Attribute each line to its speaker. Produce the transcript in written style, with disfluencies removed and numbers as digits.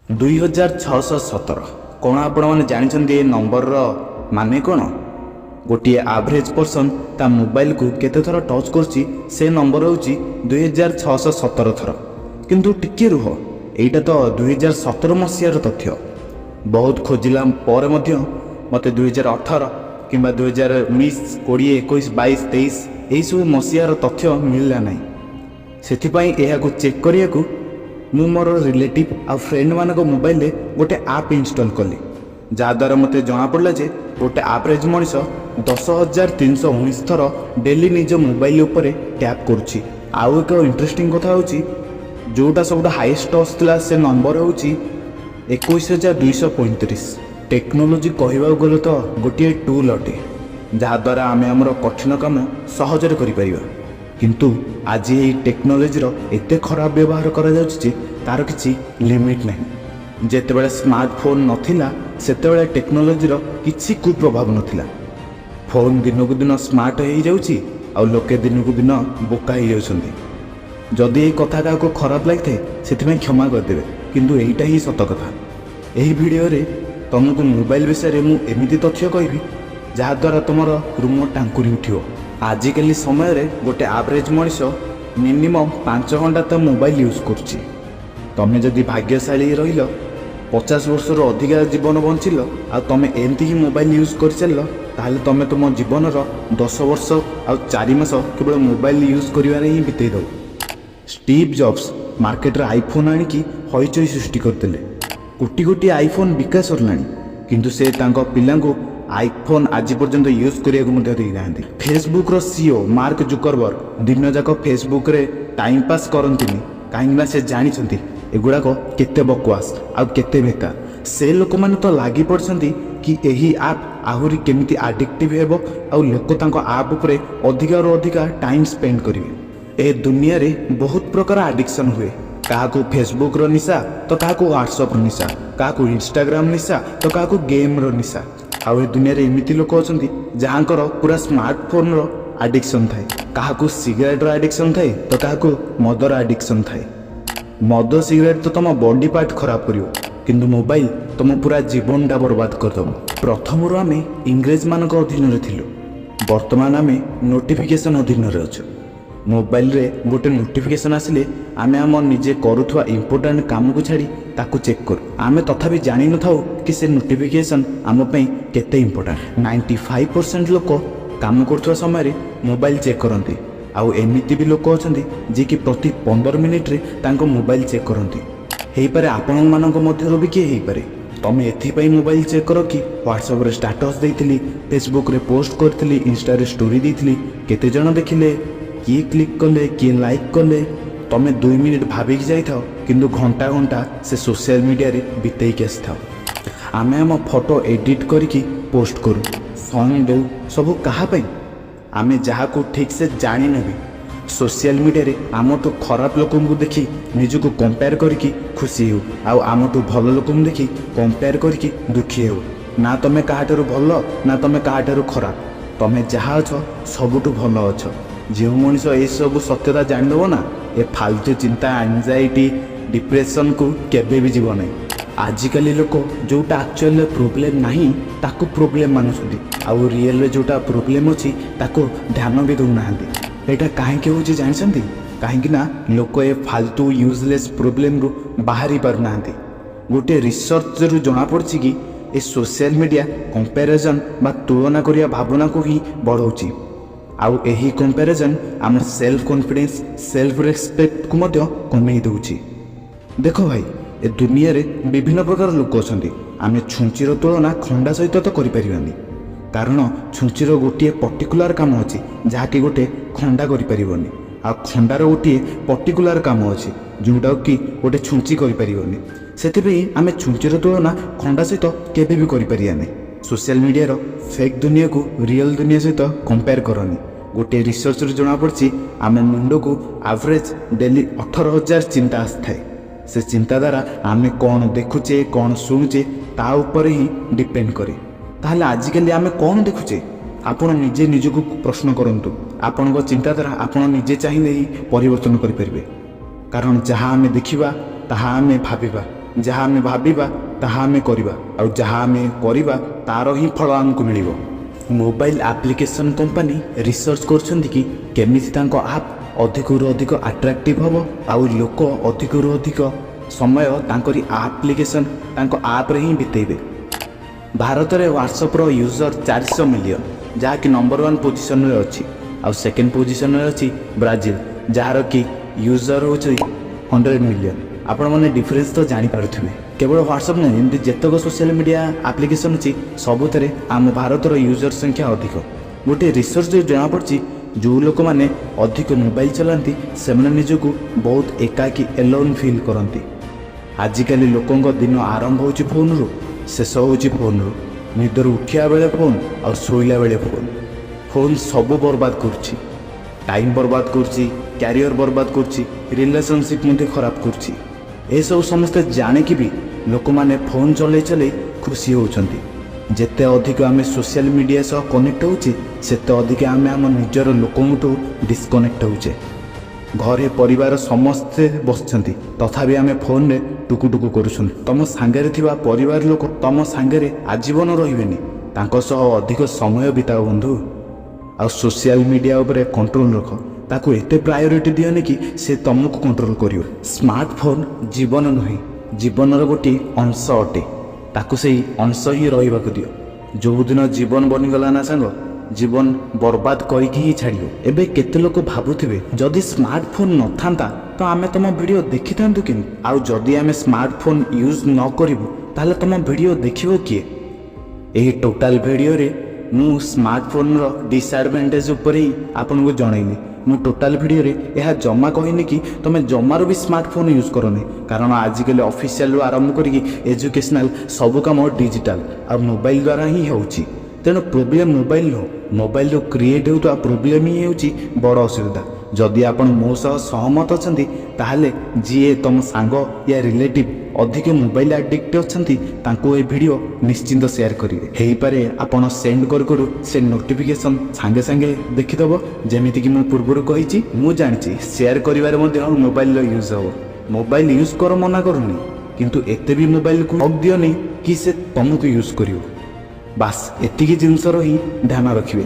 Speaker 1: 2617। କ'ଣ ଆପଣମାନେ ଜାଣିଛନ୍ତି ଏ ନମ୍ବରର ମାନେ କ'ଣ? ଗୋଟିଏ ଆଭରେଜ୍ ପର୍ସନ୍ ତା ମୋବାଇଲକୁ କେତେ ଥର ଟଚ୍ କରୁଛି, ସେ ନମ୍ବର ହେଉଛି 2617 ଥର। କିନ୍ତୁ ଟିକିଏ ରୁହ, ଏଇଟା ତ 2017 ମସିହାର ତଥ୍ୟ। ବହୁତ ଖୋଜିଲା ପରେ ମଧ୍ୟ ମୋତେ 2018 କିମ୍ବା 2019, 20, 21, 22, 23 ଏହିସବୁ ମସିହାର ତଥ୍ୟ ମିଳିଲା ନାହିଁ। ସେଥିପାଇଁ ଏହାକୁ ଚେକ୍ କରିବାକୁ ମୁଁ ମୋର ରିଲେଟିଭ୍ ଆଉ ଫ୍ରେଣ୍ଡମାନଙ୍କ ମୋବାଇଲରେ ଗୋଟେ ଆପ୍ ଇନଷ୍ଟଲ୍ କଲି, ଯାହାଦ୍ୱାରା ମୋତେ ଜଣାପଡ଼ିଲା ଯେ ଗୋଟେ ଆଭରେଜ୍ ମଣିଷ 10,319 ଥର ଡେଲି ନିଜ ମୋବାଇଲ ଉପରେ ଟ୍ୟାପ୍ କରୁଛି। ଆଉ ଏକ ଇଣ୍ଟରେଷ୍ଟିଂ କଥା ହେଉଛି, ଯେଉଁଟା ସବୁଠୁ ହାଇଏଷ୍ଟ ଟଚ୍ ଥିଲା, ସେ ନମ୍ବର ହେଉଛି 21,235। ଟେକ୍ନୋଲୋଜି କହିବାକୁ ଗଲେ ତ ଗୋଟିଏ ଟୁଲ୍ ଅଟେ, ଯାହାଦ୍ୱାରା ଆମେ ଆମର କଠିନ କାମ ସହଜରେ କରିପାରିବା। କିନ୍ତୁ ଆଜି ଏହି ଟେକ୍ନୋଲୋଜିର ଏତେ ଖରାପ ବ୍ୟବହାର କରାଯାଉଛି ଯେ ତା'ର କିଛି ଲିମିଟ୍ ନାହିଁ। ଯେତେବେଳେ ସ୍ମାର୍ଟଫୋନ୍ ନଥିଲା, ସେତେବେଳେ ଟେକ୍ନୋଲୋଜିର କିଛି କୁପ୍ରଭାବ ନଥିଲା। ଫୋନ୍ ଦିନକୁ ଦିନ ସ୍ମାର୍ଟ ହେଇଯାଉଛି ଆଉ ଲୋକେ ଦିନକୁ ଦିନ ବୋକା ହେଇଯାଉଛନ୍ତି। ଯଦି ଏଇ କଥା କାହାକୁ ଖରାପ ଲାଗିଥାଏ, ସେଥିପାଇଁ କ୍ଷମା କରିଦେବେ, କିନ୍ତୁ ଏଇଟା ହିଁ ସତ କଥା। ଏହି ଭିଡ଼ିଓରେ ତୁମକୁ ମୋବାଇଲ ବିଷୟରେ ମୁଁ ଏମିତି ତଥ୍ୟ କହିବି, ଯାହାଦ୍ୱାରା ତୁମର ରୁମ ଟାଙ୍କୁରି ଉଠିବ। ଆଜିକାଲି ସମୟରେ ଗୋଟେ ଆଭରେଜ୍ ମଣିଷ ମିନିମମ୍ 5 ଘଣ୍ଟା ତା ମୋବାଇଲ ୟୁଜ୍ କରୁଛି। ତମେ ଯଦି ଭାଗ୍ୟଶାଳୀ ରହିଲ, 50 ବର୍ଷରୁ ଅଧିକା ଜୀବନ ବଞ୍ଚିଲ ଆଉ ତମେ ଏମିତି ହିଁ ମୋବାଇଲ ୟୁଜ୍ କରିଚାଲିଲ, ତାହେଲେ ତମେ ତୁମ ଜୀବନର 10 ବର୍ଷ ଆଉ 4 ମାସ କେବଳ ମୋବାଇଲ ୟୁଜ୍ କରିବାରେ ହିଁ ବିତେଇ ଦେବ। ଷ୍ଟିଭ୍ ଜବ୍ସ ମାର୍କେଟରେ ଆଇଫୋନ୍ ଆଣିକି ହଇଚଇ ସୃଷ୍ଟି କରିଦେଲେ। କୋଟି କୋଟି ଆଇଫୋନ୍ ବିକା ସରିଲାଣି, କିନ୍ତୁ ସେ ତାଙ୍କ ପିଲାଙ୍କୁ ଆଇଫୋନ୍ ଆଜି ପର୍ଯ୍ୟନ୍ତ ୟୁଜ୍ କରିବାକୁ ମଧ୍ୟ ଦେଇନାହାନ୍ତି। ଫେସବୁକ୍ର ସିଇଓ ମାର୍କ ଜୁକରବର୍ଗ ଦିନଯାକ ଫେସବୁକ୍ରେ ଟାଇମ୍ ପାସ୍ କରନ୍ତିନି, କାହିଁକିନା ସେ ଜାଣିଛନ୍ତି ଏଗୁଡ଼ାକ କେତେ ବକୱାସ ଆଉ କେତେ ବେକାର। ସେ ଲୋକମାନେ ତ ଲାଗି ପଡ଼ିଛନ୍ତି କି ଏହି ଆପ୍ ଆହୁରି କେମିତି ଆଡିକ୍ଟିଭ୍ ହେବ ଆଉ ଲୋକ ତାଙ୍କ ଆପ୍ ଉପରେ ଅଧିକାରୁ ଅଧିକା ଟାଇମ୍ ସ୍ପେଣ୍ଡ କରିବେ। ଏ ଦୁନିଆରେ ବହୁତ ପ୍ରକାର ଆଡିକ୍ସନ୍ ହୁଏ। କାହାକୁ ଫେସବୁକ୍ର ନିଶା ତ କାହାକୁ ହ୍ୱାଟ୍ସଆପ୍ର ନିଶା, କାହାକୁ ଇନଷ୍ଟାଗ୍ରାମ ନିଶା ତ କାହାକୁ ଗେମ୍ର ନିଶା। ଆଉ ଏ ଦୁନିଆରେ ଏମିତି ଲୋକ ଅଛନ୍ତି, ଯାହାଙ୍କର ପୁରା ସ୍ମାର୍ଟଫୋନ୍ର ଆଡିକ୍ସନ୍ ଥାଏ। କାହାକୁ ସିଗାରେଟ୍ର ଆଡିକ୍ସନ୍ ଥାଏ ତ କାହାକୁ ମଦର ଆଡିକ୍ସନ୍ ଥାଏ। ମଦ, ସିଗାରେଟ୍ ତ ତୁମ ବଡି ପାର୍ଟ ଖରାପ କରିବ, କିନ୍ତୁ ମୋବାଇଲ ତୁମ ପୁରା ଜୀବନଟା ବର୍ବାଦ କରିଦେବ। ପ୍ରଥମରୁ ଆମେ ଇଂରେଜମାନଙ୍କ ଅଧୀନରେ ଥିଲୁ, ବର୍ତ୍ତମାନ ଆମେ ନୋଟିଫିକେସନ୍ ଅଧୀନରେ ଅଛୁ। ମୋବାଇଲରେ ଗୋଟେ ନୋଟିଫିକେସନ୍ ଆସିଲେ ଆମେ ଆମ ନିଜେ କରୁଥିବା ଇମ୍ପୋର୍ଟାଣ୍ଟ କାମକୁ ଛାଡ଼ି ତାକୁ ଚେକ୍ କରୁ। ଆମେ ତଥାପି ଜାଣିନଥାଉ କି ସେ ନୋଟିଫିକେସନ୍ ଆମ ପାଇଁ କେତେ ଇମ୍ପୋର୍ଟାଣ୍ଟ। 95% ଲୋକ କାମ କରୁଥିବା ସମୟରେ ମୋବାଇଲ ଚେକ୍ କରନ୍ତି। ଆଉ ଏମିତି ବି ଲୋକ ଅଛନ୍ତି, ଯିଏକି ପ୍ରତି 15 ମିନିଟ୍ରେ ତାଙ୍କ ମୋବାଇଲ ଚେକ୍ କରନ୍ତି। ହେଇପାରେ ଆପଣମାନଙ୍କ ମଧ୍ୟରୁ ବି କିଏ ହେଇପାରେ। ତମେ ଏଥିପାଇଁ ମୋବାଇଲ ଚେକ୍ କର କି ହ୍ୱାଟ୍ସଆପ୍ରେ ଷ୍ଟାଟସ୍ ଦେଇଥିଲି, ଫେସବୁକ୍ରେ ପୋଷ୍ଟ କରିଥିଲି, ଇନଷ୍ଟାରେ ଷ୍ଟୋରି ଦେଇଥିଲି, କେତେ ଜଣ ଦେଖିଲେ, କିଏ କ୍ଲିକ୍ କଲେ, କିଏ ଲାଇକ୍ କଲେ। ତମେ 2 ମିନିଟ୍ ଭାବିକି ଯାଇଥାଅ, କିନ୍ତୁ ଘଣ୍ଟା ଘଣ୍ଟା ସେ ସୋସିଆଲ ମିଡ଼ିଆରେ ବିତେଇକି ଆସିଥାଅ। ଆମେ ଆମ ଫଟୋ ଏଡ଼ିଟ୍ କରିକି ପୋଷ୍ଟ କରୁ, ସଙ୍ଗ୍ ଦେଉ, ସବୁ କାହା ପାଇଁ? ଆମେ ଯାହାକୁ ଠିକ୍ସେ ଜାଣିନେ ବି। ସୋସିଆଲ ମିଡ଼ିଆରେ ଆମଠୁ ଖରାପ ଲୋକଙ୍କୁ ଦେଖି ନିଜକୁ କମ୍ପେୟାର କରିକି ଖୁସି ହେଉ ଆଉ ଆମଠୁ ଭଲ ଲୋକଙ୍କୁ ଦେଖି କମ୍ପେୟାର କରିକି ଦୁଃଖୀ ହେଉ। ନା ତମେ କାହାଠାରୁ ଭଲ, ନା ତମେ କାହାଠାରୁ ଖରାପ। ତମେ ଯାହା ଅଛ, ସବୁଠୁ ଭଲ ଅଛ। ଯେଉଁ ମଣିଷ ଏସବୁ ସତ୍ୟତା ଜାଣିଦେବ ନା, ଏ ଫାଲତୁ ଚିନ୍ତା, ଆନଜାଇଟି, ଡିପ୍ରେସନକୁ କେବେ ବି ଯିବ ନାହିଁ। ଆଜିକାଲି ଲୋକ ଯେଉଁଟା ଆକ୍ଚୁଆଲି ପ୍ରୋବ୍ଲେମ୍ ନାହିଁ, ତାକୁ ପ୍ରୋବ୍ଲେମ୍ ମାନୁଛନ୍ତି ଆଉ ରିଏଲରେ ଯେଉଁଟା ପ୍ରୋବ୍ଲେମ୍ ଅଛି, ତାକୁ ଧ୍ୟାନ ବି ଦେଉନାହାନ୍ତି। ଏଇଟା କାହିଁକି ହେଉଛି ଜାଣିଛନ୍ତି? କାହିଁକି ନା ଲୋକ ଏ ଫାଲତୁ ୟୁଜଲେସ୍ ପ୍ରୋବ୍ଲେମ୍ରୁ ବାହାରି ପାରୁନାହାନ୍ତି। ଗୋଟିଏ ରିସର୍ଚ୍ଚରୁ ଜଣାପଡ଼ିଛି କି ଏ ସୋସିଆଲ ମିଡ଼ିଆ କମ୍ପାରିଜନ୍ ବା ତୁଳନା କରିବା ଭାବନାକୁ ହିଁ ବଢ଼ାଉଛି। ଆଉ ଏହି କମ୍ପାରିଜନ୍ ଆମ ସେଲ୍ଫ କନଫିଡେନ୍ସ, ସେଲ୍ଫ ରେସ୍ପେକ୍ଟକୁ ମଧ୍ୟ କମେଇ ଦେଉଛି। ଦେଖ ଭାଇ, ଏ ଦୁନିଆରେ ବିଭିନ୍ନ ପ୍ରକାର ଲୋକ ଅଛନ୍ତି। ଆମେ ଛୁଞ୍ଚିର ତୁଳନା ଖଣ୍ଡା ସହିତ ତ କରିପାରିବାନି, କାରଣ ଛୁଞ୍ଚିର ଗୋଟିଏ ପର୍ଟିକୁଲାର କାମ ଅଛି, ଯାହାକି ଗୋଟେ ଖଣ୍ଡା କରିପାରିବନି। ଆଉ ଖଣ୍ଡାର ଗୋଟିଏ ପର୍ଟିକୁଲାର କାମ ଅଛି, ଯେଉଁଟାକୁ କି ଗୋଟେ ଛୁଞ୍ଚି କରିପାରିବନି। ସେଥିପାଇଁ ଆମେ ଛୁଞ୍ଚିର ତୁଳନା ଖଣ୍ଡା ସହିତ କେବେ ବି କରିପାରିବାନି। ସୋସିଆଲ ମିଡ଼ିଆର ଫେକ୍ ଦୁନିଆକୁ ରିଅଲ୍ ଦୁନିଆ ସହିତ କମ୍ପେୟାର କରନି। ଗୋଟିଏ ରିସର୍ଚ୍ଚରୁ ଜଣାପଡ଼ିଛି, ଆମ ମୁଣ୍ଡକୁ ଆଭରେଜ୍ ଡେଲି 18,000 ଚିନ୍ତା ଆସିଥାଏ। ସେ ଚିନ୍ତାଧାରା ଆମେ କ'ଣ ଦେଖୁଛେ, କ'ଣ ଶୁଣୁଛେ, ତା ଉପରେ ହିଁ ଡିପେଣ୍ଡ କରେ। ତାହେଲେ ଆଜିକାଲି ଆମେ କ'ଣ ଦେଖୁଛେ? ଆପଣ ନିଜେ ନିଜକୁ ପ୍ରଶ୍ନ କରନ୍ତୁ। ଆପଣଙ୍କ ଚିନ୍ତାଧାରା ଆପଣ ନିଜେ ଚାହିଁଲେ ହିଁ ପରିବର୍ତ୍ତନ କରିପାରିବେ, କାରଣ ଯାହା ଆମେ ଦେଖିବା, ତାହା ଆମେ ଭାବିବା। ଯାହା ଆମେ ଭାବିବା ତାହା ଆମେ କରିବା, ଆଉ ଯାହା ଆମେ କରିବା ତାର ହିଁ ଫଳ ଆମକୁ ମିଳିବ। ମୋବାଇଲ ଆପ୍ଲିକେସନ୍ କମ୍ପାନୀ ରିସର୍ଚ୍ଚ କରୁଛନ୍ତି କି କେମିତି ତାଙ୍କ ଆପ୍ ଅଧିକରୁ ଅଧିକ ଆଟ୍ରାକ୍ଟିଭ୍ ହେବ ଆଉ ଲୋକ ଅଧିକରୁ ଅଧିକ ସମୟ ତାଙ୍କରି ଆପ୍ଲିକେସନ୍, ତାଙ୍କ ଆପ୍ରେ ହିଁ ବିତେଇବେ। ଭାରତରେ ହ୍ୱାଟ୍ସଆପ୍ର ୟୁଜର୍ 400 ମିଲିୟନ, ଯାହାକି ନମ୍ବର ୱାନ୍ ପୋଜିସନରେ ଅଛି। ଆଉ ସେକେଣ୍ଡ ପୋଜିସନରେ ଅଛି ବ୍ରାଜିଲ, ଯାହାର କି ୟୁଜର୍ ହେଉଛି 100 ମିଲିୟନ। ଆପଣମାନେ ଡିଫରେନ୍ସ ତ ଜାଣିପାରୁଥିବେ। କେବଳ ହ୍ୱାଟ୍ସଆପ୍ ନୁହେଁ, ଏମିତି ଯେତେକ ସୋସିଆଲ ମିଡ଼ିଆ ଆପ୍ଲିକେସନ୍ ଅଛି, ସବୁଥିରେ ଆମ ଭାରତର ୟୁଜର୍ ସଂଖ୍ୟା ଅଧିକ। ଗୋଟିଏ ରିସର୍ଚ୍ଚରେ ଜଣାପଡ଼ିଛି, ଯେଉଁ ଲୋକମାନେ ଅଧିକ ମୋବାଇଲ ଚଲାନ୍ତି, ସେମାନେ ନିଜକୁ ବହୁତ ଏକାକୀ, ଏଲୋନ୍ ଫିଲ୍ କରନ୍ତି। ଆଜିକାଲି ଲୋକଙ୍କ ଦିନ ଆରମ୍ଭ ହେଉଛି ଫୋନ୍ରୁ, ଶେଷ ହେଉଛି ଫୋନ୍ରୁ। ନିଦରୁ ଉଠିବା ବେଳେ ଫୋନ୍ ଆଉ ଶୋଇଲା ବେଳେ ଫୋନ୍। ଫୋନ୍ ସବୁ ବର୍ବାଦ କରୁଛି। ଟାଇମ୍ ବର୍ବାଦ କରୁଛି, କ୍ୟାରିୟର ବର୍ବାଦ କରୁଛି, ରିଲେସନସିପ୍ ମଧ୍ୟ ଖରାପ କରୁଛି। ଏସବୁ ସମସ୍ତେ ଜାଣିକି ବି ଲୋକମାନେ ଫୋନ୍ ଚଲେଇ ଚଲେଇ ଖୁସି ହେଉଛନ୍ତି। ଯେତେ ଅଧିକ ଆମେ ସୋସିଆଲ ମିଡ଼ିଆ ସହ କନେକ୍ଟ ହେଉଛେ, ସେତେ ଅଧିକ ଆମେ ଆମ ନିଜର ଲୋକଙ୍କଠୁ ଡିସକନେକ୍ଟ ହେଉଛେ। ଘରେ ପରିବାର ସମସ୍ତେ ବସିଛନ୍ତି, ତଥାପି ଆମେ ଫୋନରେ ଟୁକୁ ଟୁକୁ କରୁଛନ୍ତି। ତମ ସାଙ୍ଗରେ ଥିବା ପରିବାର ଲୋକ ତମ ସାଙ୍ଗରେ ଆଜୀବନ ରହିବେନି। ତାଙ୍କ ସହ ଅଧିକ ସମୟ ବିତାଅ ବନ୍ଧୁ। ଆଉ ସୋସିଆଲ ମିଡ଼ିଆ ଉପରେ କଣ୍ଟ୍ରୋଲ ରଖ। ତାକୁ ଏତେ ପ୍ରାୟୋରିଟି ଦିଅନି କି ସେ ତମକୁ କଣ୍ଟ୍ରୋଲ କରିବ। ସ୍ମାର୍ଟଫୋନ୍ ଜୀବନ ନୁହେଁ, ଜୀବନର ଗୋଟିଏ ଅଂଶ ଅଟେ। ତାକୁ ସେଇ ଅଂଶ ହିଁ ରହିବାକୁ ଦିଅ। ଯେଉଁଦିନ ଜୀବନ ବନିଗଲା ନା ସାଙ୍ଗ, ଜୀବନ ବର୍ବାଦ କରିକି ହିଁ ଛାଡ଼ିବ। ଏବେ କେତେ ଲୋକ ଭାବୁଥିବେ, ଯଦି ସ୍ମାର୍ଟଫୋନ୍ ନଥାନ୍ତା ତ ଆମେ ତମ ଭିଡ଼ିଓ ଦେଖିଥାନ୍ତୁ କେମିତି? ଆଉ ଯଦି ଆମେ ସ୍ମାର୍ଟଫୋନ୍ ୟୁଜ୍ ନ କରିବୁ, ତାହେଲେ ତମ ଭିଡ଼ିଓ ଦେଖିବ କିଏ? ଏହି ଟୋଟାଲ ଭିଡ଼ିଓରେ ମୁଁ ସ୍ମାର୍ଟଫୋନ୍ର ଡିସଆଡ଼ଭାଣ୍ଟେଜ୍ ଉପରେ ହିଁ ଆପଣଙ୍କୁ ଜଣେଇଲି। ମୁଁ ଟୋଟାଲ ଭିଡ଼ିଓରେ ଏହା ଜମା କହିନି କି ତୁମେ ଜମାରୁ ବି ସ୍ମାର୍ଟଫୋନ୍ ୟୁଜ୍ କରନି, କାରଣ ଆଜିକାଲି ଅଫିସିଆଲରୁ ଆରମ୍ଭ କରିକି ଏଜୁକେସନାଲ୍ ସବୁ କାମ ଡିଜିଟାଲ ଆଉ ମୋବାଇଲ ଦ୍ୱାରା ହିଁ ହେଉଛି। ତେଣୁ ପ୍ରୋବ୍ଲେମ୍ ମୋବାଇଲ ନୁହଁ, ମୋବାଇଲରୁ କ୍ରିଏଟ୍ ହେଉଥିବା ପ୍ରୋବ୍ଲେମ୍ ହିଁ ହେଉଛି ବଡ଼ ଅସୁବିଧା। ଯଦି ଆପଣ ମୋ ସହ ସହମତ ଅଛନ୍ତି, ତାହେଲେ ଯିଏ ତୁମ ସାଙ୍ଗ ୟା ରିଲେଟିଭ୍ ଅଧିକ ମୋବାଇଲ ଆଡ଼ିକ୍ଟ ଅଛନ୍ତି, ତାଙ୍କୁ ଏ ଭିଡ଼ିଓ ନିଶ୍ଚିନ୍ତ ସେୟାର କରିବେ। ହେଇପାରେ ଆପଣ ସେଣ୍ଡ କରୁ କରୁ ସେ ନୋଟିଫିକେସନ୍ ସାଙ୍ଗେ ସାଙ୍ଗେ ଦେଖିଦେବ। ଯେମିତିକି ମୁଁ ପୂର୍ବରୁ କହିଛି, ମୁଁ ଜାଣିଛି ସେୟାର କରିବାରେ ମଧ୍ୟ ମୋବାଇଲର ୟୁଜ୍ ହେବ। ମୋବାଇଲ ୟୁଜ୍ କର, ମନା କରୁନି, କିନ୍ତୁ ଏତେ ବି ମୋବାଇଲକୁ ହକ୍ ଦିଅନି କି ସେ ତମକୁ ୟୁଜ୍ କରିବ। ବାସ୍, ଏତିକି ଜିନିଷର ହିଁ ଧ୍ୟାନ ରଖିବେ।